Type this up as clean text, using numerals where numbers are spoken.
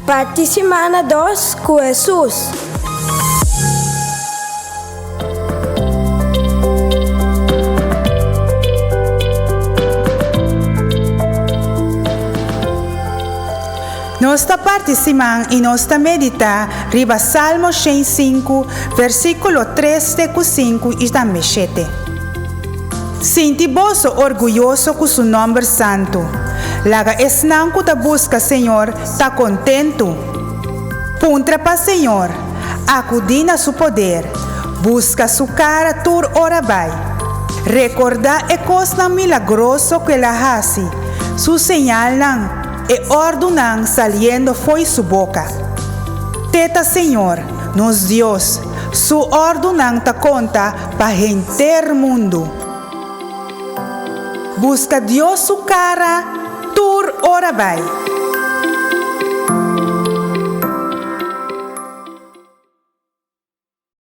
Parti simana dos ku Hesus. Nos ta parti siman i nos ta meditá riba Salmo 105, versíkulo 3 te ku 5 i tambe 7. Sinti boso orguyoso ku su nòmber santu. Laga esnan ku ta buska señor ta kontentu. Puntra pa señor, akudí na su poder, buska su kara tur ora bai. Rekordá e kosnan milagroso ku el a hasi, su señalnan, e òrdunan saliendo fo'i su boka. Te ta señor, nos Dios, su òrdunan ta konta Pa henter mundu. Buska Dios su kara tur ora bai.